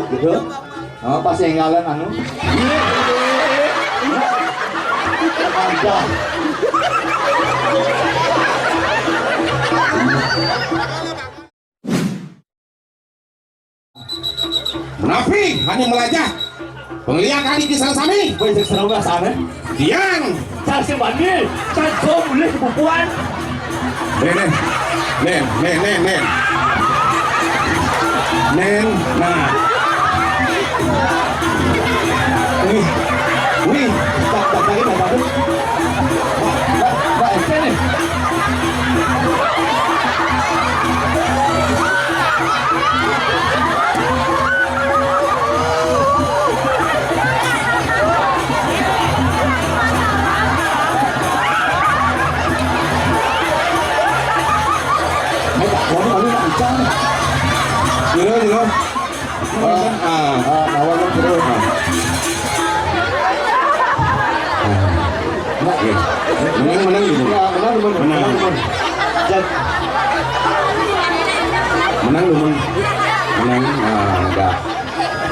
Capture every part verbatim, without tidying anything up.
Gitu. Oh, pas yang ngalan anu. Ada. Menapi, hanya melajah. Pengliak kali kisah sami. Woi, seru lah sana. Dian. Saya si Bandi, saya so boleh kebubuhan. Nen, nen, nen, nen, nen. Nen, nah. Wih, wih, tak, tak, tak, tak, tak. Mbak, Mbak, Mbak, Mbak, Mbak, Mbak, Mbak, Jero, jero. Ah, ah. Ah, lawan lu, jero. Ah. Nah, iya. Menang, menang gitu. Ya, menang, menang, menang, menang. Menang, menang. Menang. Ah, enggak.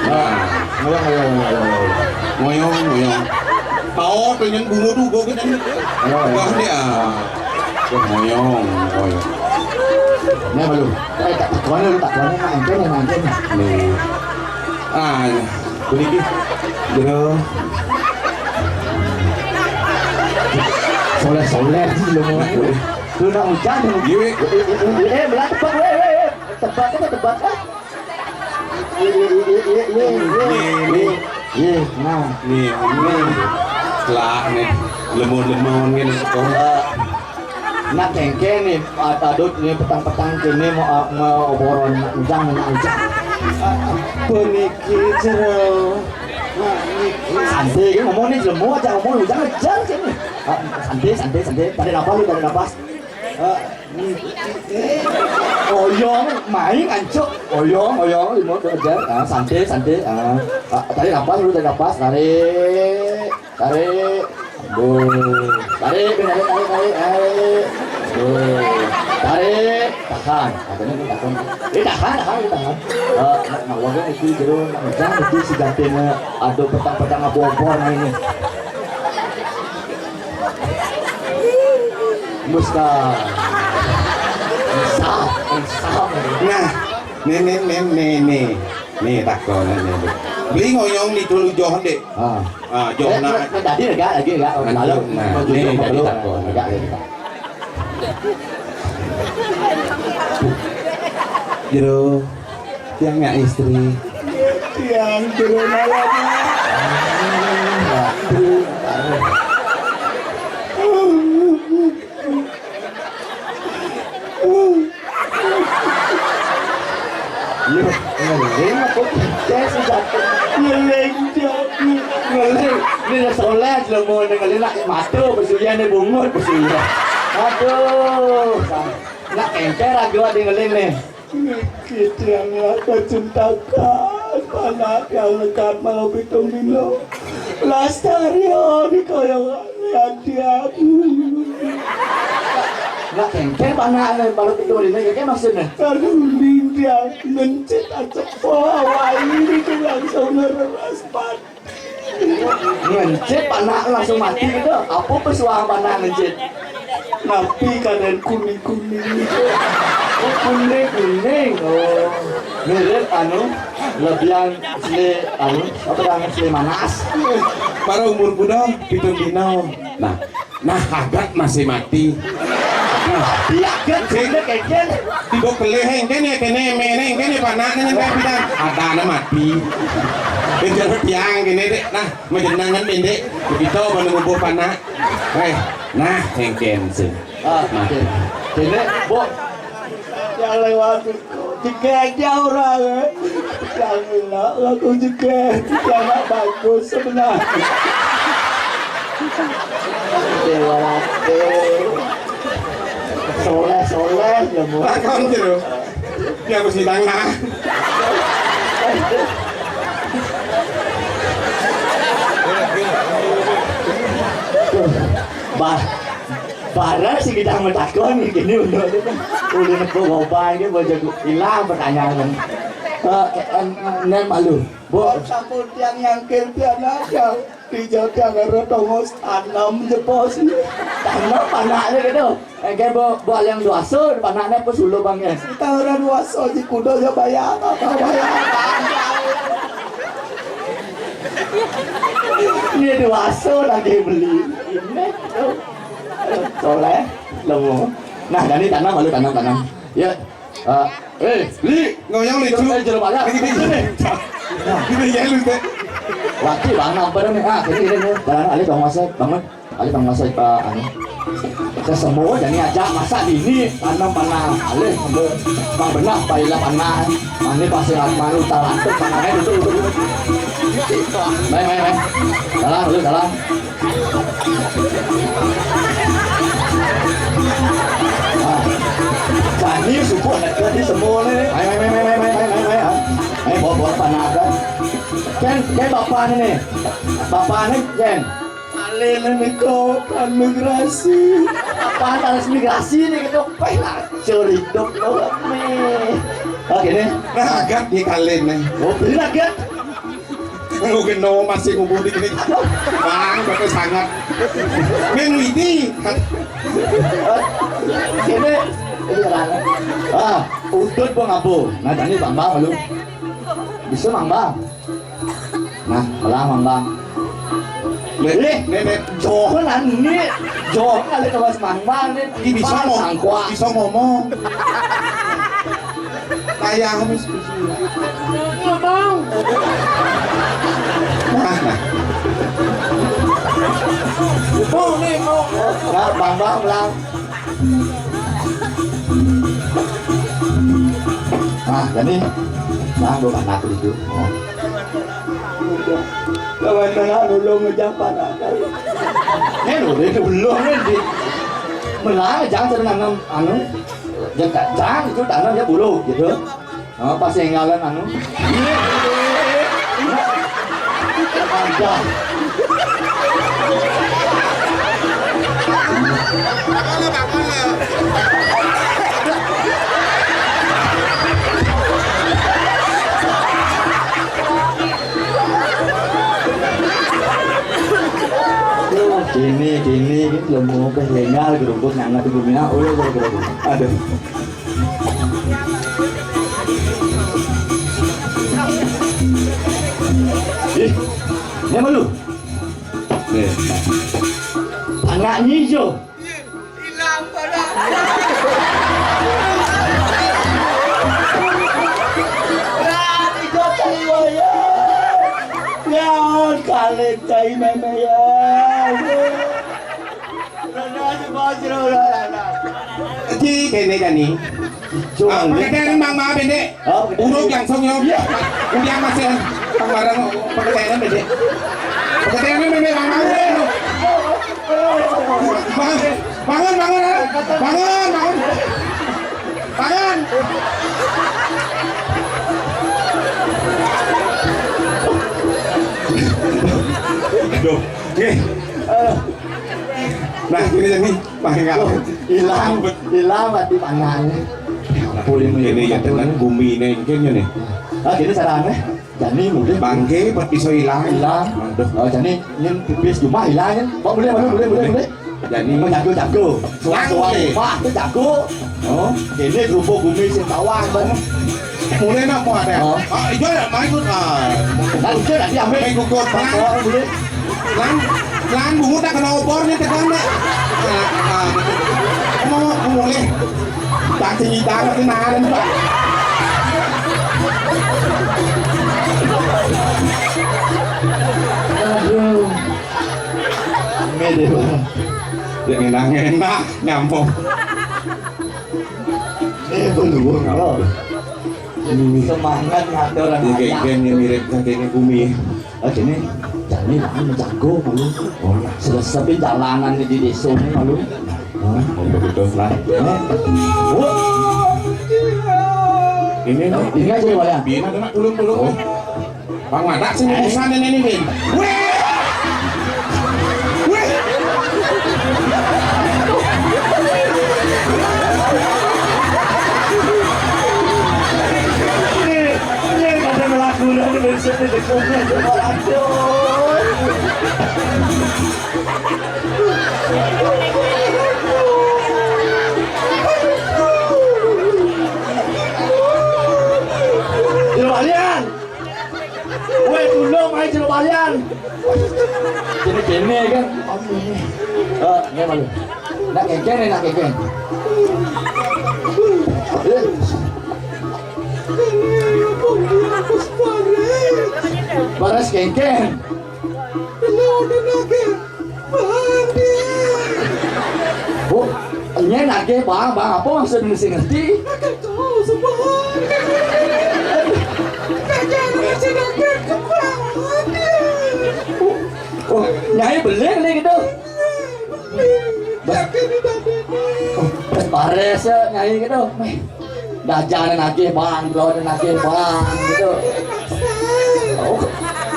Nah, ngoyong, ngoyong, ngoyong, ngoyong. Ngoyong, ngoyong. Tao, pengen bungo tuh, gua kan. Ngoyong, ngoyong. Enggak dia. Ngoyong, ngoyong. Ini apa lu? Eh, tak, tak, mana lu, tak, mana, nak, angkat, nak, angkat, nak. Nih. Ah, ini. Jero. Soleh, soleh, lu mau. Lu nak hujan, lu. Iya, weh. Eh, eh, eh, eh, belah tebak, weh, weh, weh. Tebak, apa tebak, ah? Iya, iya, iya, iya, iya, iya. Iya, iya, iya, iya, nah. Nih, nih. Lah, nih. Lemon-lemon gini, kok. Eh, nak kengke nih, ad-, adut nih, petang-petang kene mau, mau oboron, nak ujang, nak ujang. Eh, puniki jero. Nah, niki. Santai, ngomong nih, jero, aja ngomong, ujang, aja sini. Ah, santai, santai, santai. Tarik napas lu, tarik napas. Eh, Oyong, main ancuk. Oyong, oyong, lima kerja. Ah, santai, santai. Ah, ah, tarik napas dulu, tarik napas. Tarik, tarik. Aduh. Tarik, tarik, tarik, tarik, tarik. Aduh. Tarik, tahan. Katanya ini tahan. Eh, tahan, tahan, tahan. Eh, nak, nak, warga itu jero, nak, jangan itu si gantengnya. Aduh, petang-petang apa-apa, nah, ini. Muska. Insaf, insaf. Nah, nih, nih, nih, nih, nih. Nih, takon, nih, nih. Beli ngoyong nih, tulu joh, Dek. Ah. Ah, joh, eh, nah. Eh, tadi enggak lagi, enggak. Lanjut. Kalau nah, mau nih, jujur, jadi belum. Takon. Enggak, enggak. Jero, tiang nggak istri. Tiang jero malam. Iya, ngeling apa? Tes jatuh. Ngeling, jatuh. Ngeling. Ini udah soleh, belum mau ngeling, nak mata, bersuya nih, bungut, bersuya. Aduh, nak encer aku ada ngeling nih. Niki tiang laka cintakan, panak tiang lekat malam pitung dino. Lastari, oh, di koyongan tiang. Nak kengkeng panak nih, malam pitung dino, kengkeng maksudnya? Aduh, tiang ngencit aja. Oh, awal ini tuh langsung ngereras, Pak. Ngencit, panak langsung mati gitu. Apa pesuang panak ngencit? Napi kadén kuning-kuning gitu? Oh, kuning-kuning. Oh, mirip anu, lebihan sele anu, apa namanya, sele manas. Para umur kuda, pitung dino. Nah, nah, hagat masih mati. Nah, iya, kan, sing, sudah kején. Tiba kelih, engkén ya, kéné, méné, engkén ya, panakné, engkén pidan. Adané mati. Béjjé tiang kéné, Dék. Nah, majenengan, Dék. Begitu, mana ngubuh panak. Héh, nah, engkén, sing. Ah, mati. Oke. Kéné, Bu. Yang lewat. Dikejauh orang, eh. Yang gila, aku juga. Dia anak bagus sebenarnya. Dewa Rate. Soleh, soleh, ya, Bu. Lakon jero. Dia aku sidang, nah. Bah, barang sih kita mau takon, gini, udah, udah, udah, udah, udah, ilang pertanyaan. Eh, eh, eh, Nen malu. Mbok sampun tiang nyangkil pian aja. Dijak tiang karo tongos tanem jepos. Tanem anaknya gitu. Engke mbok, mbok yang duaso, anaknya apa suluh, Bang, ya? Kita orang duaso, ji kuda ya bayar, apa bayar? Ini duaso lagi beli. Ini tuh. Soleh, lemu. Nah, jadi tanam, lalu tanam, tanam. Ya. Ah, eh, Li, ngoyong Li, eh, jero pala. Ini, ini, ini. Ini ya lu teh. Laki Bang, apa nih? Ah, ini, ini, ini. Jalan alih Bang Masai, bangun. Alih Bang Masai, Pak, anu. Sesemo jadi aja masak di ini, tanam panah. Alih, Bang benak, Pak Ila panah. Mane pas sehat malu talantuk panahnya itu, itu, itu. Baik, baik, baik. Jalan, dulu jalan. Ah. Jani suku anak tadi semua nih. Ayo, ayo, ayo, ayo, ayo, ayo, ayo, ah. Ayo, bawa, bawa apa nak ada? Ken, Ken bapak nih. Bapak nih, Ken. Alih nih kok transmigrasi. Apa transmigrasi nih gitu? Pengen curi dong lo nih. Oke nih. Nah, agak di kalian nih. Oh, bener agak. Lu kena masih ngumpul di kene. Bang, betul sangat. Men widi. Kene, ah, udut gua ngabo. Nah, tadi Bang Bang lu. Bisa Bang Bang. Nah, melah Bang Bang. Leh, leh, leh. Johan ini, Johan ada kelas Bang Bang ini. Ini bisa ngomong. Sangkua. Bisa ngomong. Kayak habis. Ngomong. Nah, nah. Mau nih, mau. Nah, Bang Bang bilang. Nah, jadi, nah, gua anak itu. Oh. Kawan tengah dulu ngejampan. Ini dulu, ini dulu, ini di. Melah, jangan sering nanam, anu. Ya, jangan itu tanam ya bulu gitu. Oh, pas yang ngalan anu. Ada. Kini, kini, kini lemu kehengal gerubuk nyangat ibu mina, oh iya, gerubuk. Aduh. Ih, ini malu. Nih. Anak nyijo. Hilang pada. Nah, nyijo cari waya. Ya, kalian cari meme ya. Ji, kene jani. Ah, pekerjaan Mang Maaf ini. Oh, pekerjaan. Urung langsung yo. Iya. Udah masih Mang bareng pekerjaan ini. Pekerjaan ini memang Mang Maaf. Bangun, bangun, bangun, ah. Bangun, bangun. Bangun. Aduh. Oke. Nah, ini jadi Mangga. Oh, hilang, hilang mati pangan. Pulih ini ya tenan gumi ini mungkin ya nih. Ah, gini caranya. Jani mudah. Bangke buat bisa hilang. Hilang. Aduh. Oh, jani ini pipis cuma hilang kan. Kok boleh, boleh, boleh, boleh, boleh. Jani mau jago, jago. Suara, suara, wah, itu jago. Oh, ini kerupuk gumi sing tawang, Bang. Mulai nak mau ada. Oh. Ah, iya ya, main ikut. Ah. Nah, itu nanti ambil. Main ikut, Bang. Oh, boleh. Lan, lan bungut tak kena opornya tekan, Mbak. Nah, nah. Mau mulai. Tak tinggi tangan, Mbak. Aduh. Ini deh, Bang. Yang enak-enak, nyambung. Eh, bener, Bang. Semangat ngatur anak. Iya, kayak, kayak mirip kakeknya Kumi. Ah, gini, jani lah, jago malu. Oh, iya. Selesai jalanan di desa ini malu. Oh, betul lah. Eh. Wah. Ini, ini aja, Pak, ya? Bina kena tulung-tulung. Oh. Bang Madak sih, eh, ini mana ini, Bin? Wih! Wih! Jero balian. Woi, tulung, ayo jero balian. Kene-kene kan. Eh, ngene malu. Nak kengkeng, nak kengkeng. Eh. Baras kengkeng. Oh, nyén nagih, Bang, Bang, apa maksud mesti ngerti? Oh, oh, Nyai beli nih gitu. Bes-, oh, bes bares ya, Nyai gitu. Meh. Dajané nagih, Bang, dolané nagih, Bang, gitu. Oh,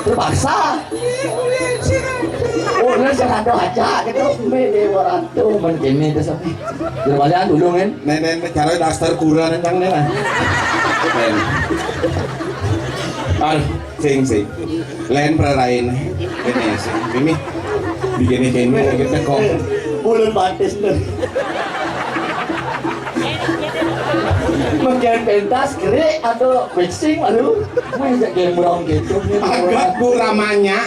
terpaksa. Oh, lu sengaja aja gitu. Mé Déwa Ratu, men kéné tuh sampai. Jero balian dulu, men. Nek, nek, nek, cara daster kurang, Cang, nih, lah. Men. Aduh. Sing, sing. Lén prarain. Kéné sing. Ini. Bikin kéné, kita kok. Bulan batis tuh. Mungkin pentas, gerik atau fixing, aduh. Masa gembrong gitu. Agat bu ramanya.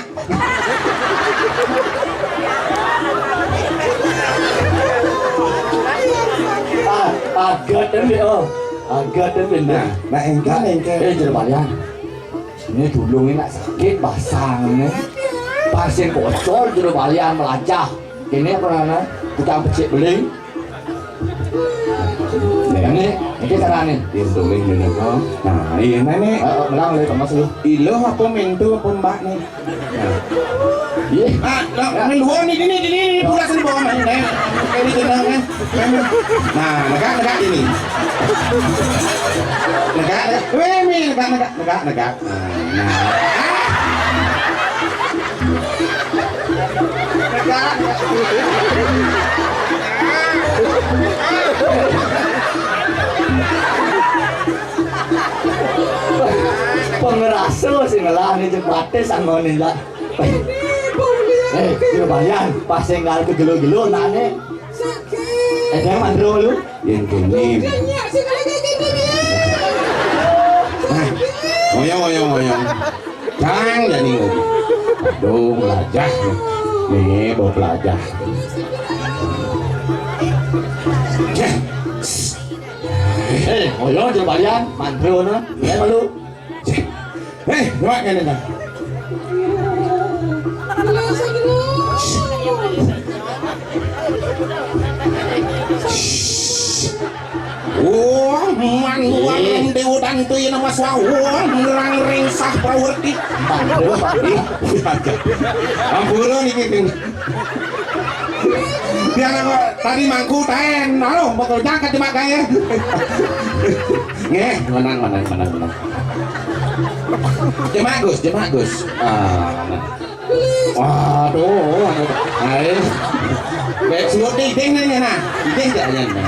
Ah, agat, oh. Agat, nah, nah, engkén, engkén. Eh, jero balian. Ini dulung ini nak sakit basang ini. Pasien kocol jero balian melajah. Ini apa namanya? Tukang becik beling. Ini, ini caranya. Iya, betul, ini, ini. Oh. Nah, iya, nah, ini. Eh, melang lagi, Mas, lu. Ilo apa mentu apa mbak nih? Nah. Iya. Ah, nah, ini luar nih, ini, ini, ini, pulas nih bawah nih. Nah, ini jenang, kan. Nah, negak, negak ini. Negak, negak. Weh, mi, negak, negak, negak, negak. Nah, nah. Negak, negak. Pengerasa sih ngelah nih, cek batis sama nih, lah. Eh, jero balian, pas sing ngarep gelo-gelo nane. Sakit. Eh, dia mandro lu. Yen kene. Banyak sih kalau kayak gini nih. Nah, ngoyong, ngoyong, ngoyong. Cang, jadi ngopi. Aduh, melajah. Nih, bawa pelajah. Ceh. Eh, ngoyong jero balian, mandro na. Ya, malu. Hei, coba kene dah. Wah, man, wah, dewa dan tuh ya nama suah. Wah, nerang ringsah prawerti. Wah, ih, ampura niki, Ding. Biar aku tadi mangku ten, aduh, bakal jangkat cuma kaya. Nggih, menang, menang, menang, menang. Jemak, Gus, jemak, Gus. Ah, menang. Waduh, aduh. Ayo. Baik, suwun nih, ding, nih, nah. Ding, gak, ya, nah.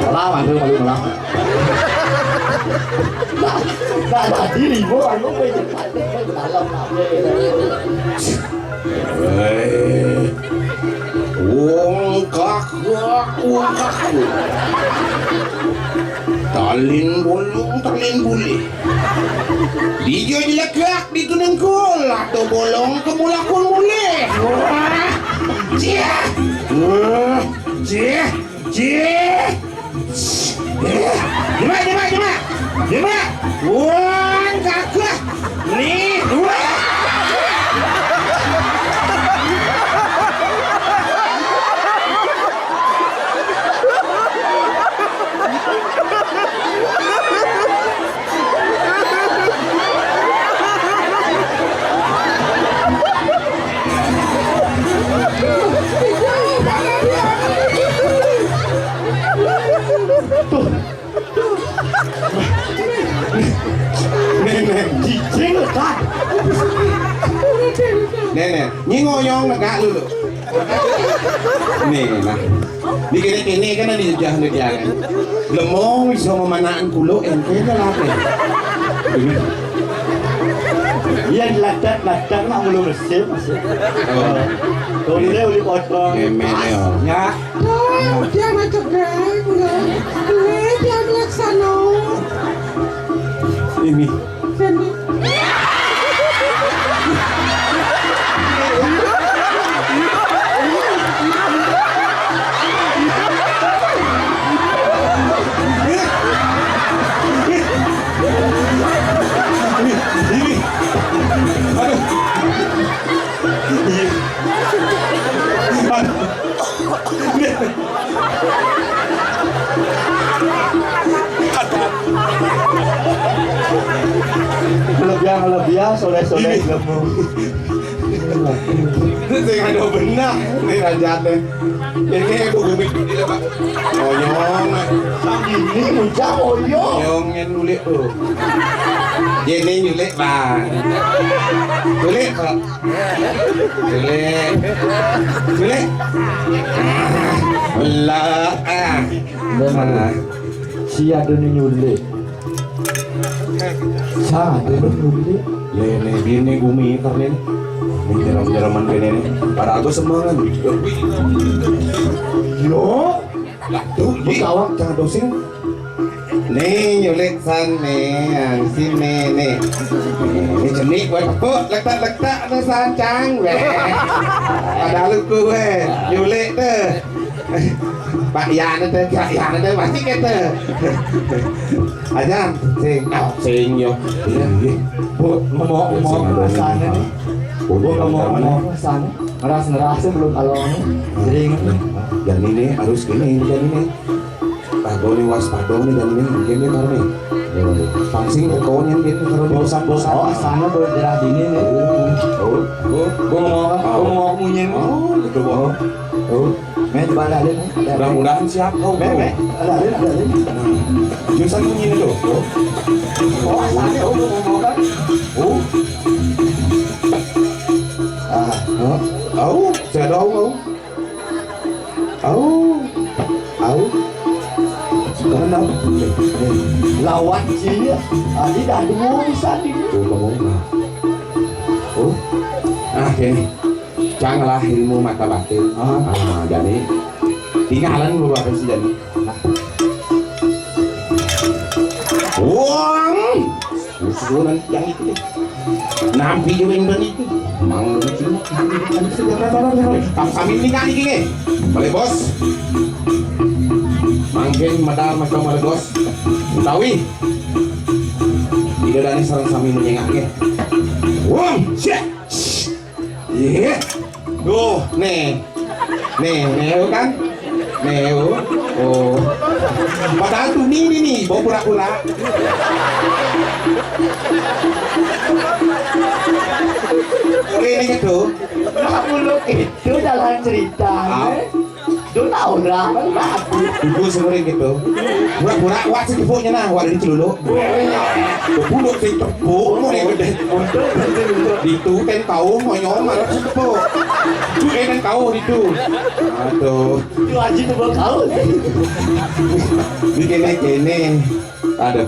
Malah, malu, malu, malah. Nah, nah, tadi limo, anu, kowe cepat, kowe dalam, apa, ya. Wéh. Wong kakak, wong kakak. Talin bolong, talin bulih. Dijo jelekak di kenengkul, atau bolong ke mulakun mulih. Wah, jih. Wah, jih. Cih. Eh, jemak, jemak, jemak. Jemak. Wah, gagah. Nih, wah. Nenek, cicing lekat. Nenek, nyi ngoyong negak dulu. Nih, nah. Di kéné-kéné kan ada jejeh di dia kan. Lemong iso memanakan kulo, engké kan lagi. Iya, dilatak-latak nak mulu mesin masih. Oh. Boleh uli potong. Ngemen ya. Ya. Tuh, dia macam gay, udah. Gue dia biasa no. Ini. Sini. Ini. Aduh. Ini. Aduh. Kelebihan-kelebihan, soleh-soleh ilmu. Sing ada benar nih rajane. Ini aku gumit ini, Pak. Oyong. Ini muncak oyong. Oyong yang nulik tuh. Ini nyulik, Pak. Nulik, Pak. Boleh. Boleh. Allah. Ah. Memang. Ah. Si ada ni nyulik. Sa ada ni nyulik. Lene bini gumi karena ini. Ini jeram-jeraman bini ini. Pada aku semangat. Yo. Lah, tuh, Ji. Kawak jangan dosing. Nih, nyulik san nih, yang sini nih. Nih, jenik buat tepuk, letak-letak nih san cang, weh. Padahal lu gue, nyulik tuh. Pak Yan itu, Pak Yan itu, pasti kita. Aja, sing, ah, sing yo. Iya, iya. Bu, ngomong, ngomong sana nih. Bu, ngomong, ngomong sana. Ngeras-ngeras belum kalau nih. Jadi ingat. Dan ini harus gini, dan ini. Padha nih, waspada nih, dan ini mungkin nih, karo nih. Pangsing kok nih, mungkin karo nih. Bosan, bosan. Oh, sana boleh jerah dini nih. Oh, oh, oh. Gua mau, gua mau munyi nih. Oh, gitu, Bang. Oh, oh. Main di mana, Lin? Mudah-mudahan siap, oh, Main, bro. Main. Ada, Lin, ada, Lin. Jurusan munyi nih, tuh. Oh. Oh, sana, oh, gua mau kan. Oh. Ah, oh. Au, saya tahu, au. Au. Au. Sekarang au. Eh, eh. Lawan dia. Ah, dia dah dua bisa dia. Tuh, kamu. Nah. Oh. Ah, ini. Canglah ilmu mata batin. Ah. Ah, jadi tinggalan beberapa sih jadi. Wah. Susunan yang itu deh. Nampi juwing dan itu. Mang, tak kami tinggal iki nggih. Balik, Bos. Mangkin medal macam balik, Bos. Utawi. Tidak ada nih sareng sami menyengak nggih. Wong, shit. Iya. Tuh, nih. Nih, nih, kan? Nih, oh. Oh. Padahal tuh nih, nih, nih, bawa pura-pura. Oke, ini gitu. Nah, mulut itu dalam cerita, ah. Eh? Itu tak orang, kan, Pak. Ibu sering gitu. Pura-pura, wah, si tepuknya, nah, wah, di celuluk. Tepuk, sing tepuk, mau nih, gede. Ditu, ten kau, mau nyom, marah si tepuk. Itu, eh, ten kau, ditu. Aduh. Itu aja tuh, bang, kau. Di kene-kene. Aduh.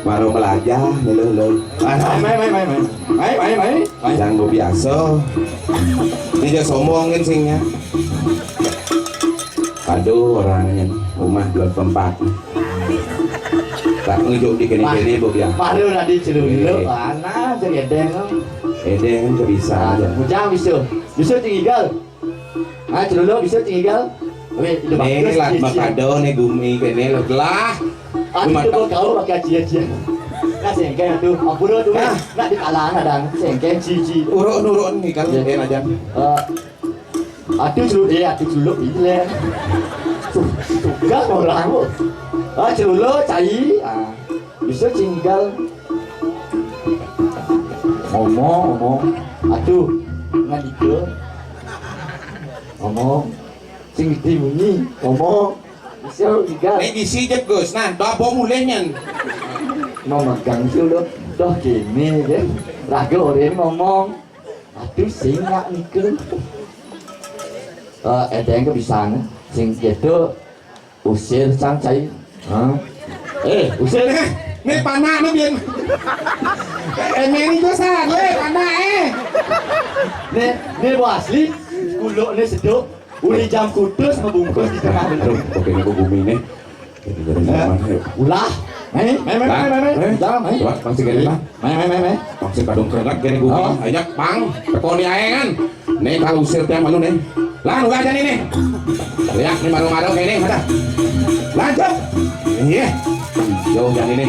Baru belajar, lho, lho. Aduh. Mai, mai, mai, mai, mai. Mai, mai, mai. Yang biasa. Dia sombong kan singnya. Aduh, orangnya rumah dua tempat. Tak ngejuk di kene-kene, Bu, ya. Baru tadi celuluk, eh. Mana, cek edeng, lo. Edeng, kan bisa aja. Bujang, bisa. Bisa, Cing Igal. Ah, celuluk, bisa, Cing Igal. Weh, itu bagus, lah, cia-cia. Makado, nih, gumi, kene, lo, lah. Aku coba kau pakai cia-cia. Nah, sengkeng, aduh. Ampun, aduh. Ah. Nak di kalangan ada. Sengkeng, cici. Uruk, uruk, nih, kalau, iya, aja. Eh, Atuh celuluk, eh, atuh celuluk, iya. Tuh, tuh, enggak orang, Bu. Ah, celuluk, cai. Ah, bisa Cing Igal. Ngomong, ngomong. Atuh, ngadike. Ngomong. Sing gede bunyi, ngomong. Bisa Cing Igal. Nek bisi jep, Gus. Nah, doa bom mulih nyen. Memegang sih, udah. Doh, gini, deh. Raga orang ngomong. Aduh, sing nak niku. Eh, edeng kebisan. Sing kéto usir sang cai. Hah? Eh, usir. Né, né panakna bién. Eh, meni gua salah, wé, panak, eh. Né, né, Bu Asli, kuluk né seduk, uli jam kutus mabungkus di tengah. Aduh, kopiné ku gumi né. Jadi, jadi, eh, zaman, yuk. Ulah. Mé, mé, mé, mé, mé, mé. Lah, jam, mé. Coba, pang sing kéné lah. Mé, mé, mé, mé. Pang sing kadung kerengak kéné gumi. Oh. Ayak, pang. Tekoni aé kan. Né kalau usir tiang malu né. Lah, ulah jani né. Lihat né malu-malu kéné, mata. Lanjut. Iya. Jauh jani né.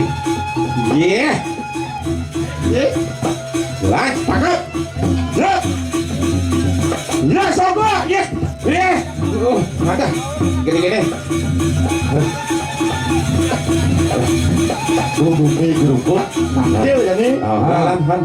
Iya. Iya. Lah, tangkap. Jep. Ya, sogo. Iya. Iya. Uh, mata. Gini-gini. Guru, guru, guru. Nah, dia jani. Oh, lan, lan.